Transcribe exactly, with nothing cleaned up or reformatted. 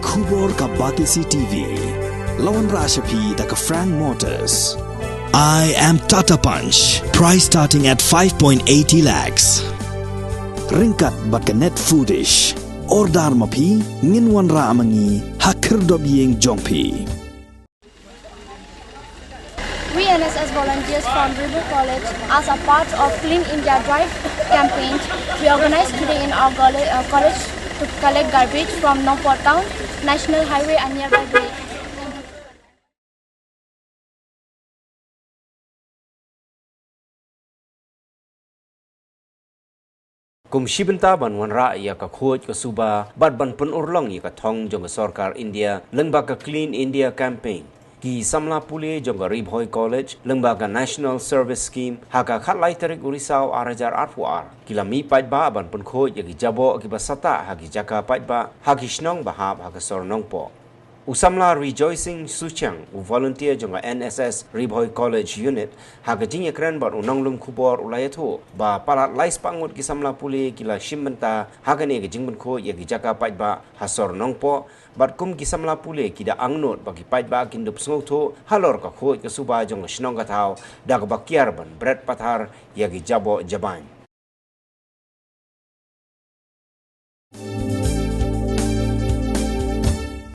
Khubor ka Batesi T V. La wanrah sha phi da ka Frank Motors. I am Tata Punch. Price starting at five point eighty lakhs. Ryngkat bad ka Net Foodish. Order ma phi, ngin wanrah ma ngi ha khyrdop ïing jong phi. We N S S volunteers from Ri Bhoi College, as a part of Clean India Drive campaign, we organized today in our gole- uh, college to collect garbage from Nongpoh town, National Highway and nearby village. Kum shi bynta ban wanrah ïa ka khuid ka suba bad ban pynurlong ïa ka thong jong ka sorkar India lyngba ka Clean India Campaign, ki samla pule jong ka Ri Bhoi College lyngba ka National Service Scheme ha ka khatlai tarik u Risaw ar hajar arphew ar ki la mih paidbah ban pynkhuid ïa ki jaboh kiba sahtah ha ki jaka paidbah ha ki shnong ba hap ha ka sor Nongpoh. U samla Rejoicing Suchiang, u volunteer jong ka N S S Ri Bhoi College Unit, ha ka jingïakren bad u nonglum khubor u la ïathuh ba palat lai spah ngut ki samla pule ki la shim bynta ha kane ka jingpynkhuid ïa ki jaka paidbah ha sor Nongpoh, bad kum ki samla pule ki da angnud ba ki paidbah kin dup sngewthuh halor ka khuid ka suba jong ka shnong ka thaw da kaba kiar ban bret pathar ïa ki jaboh jabain.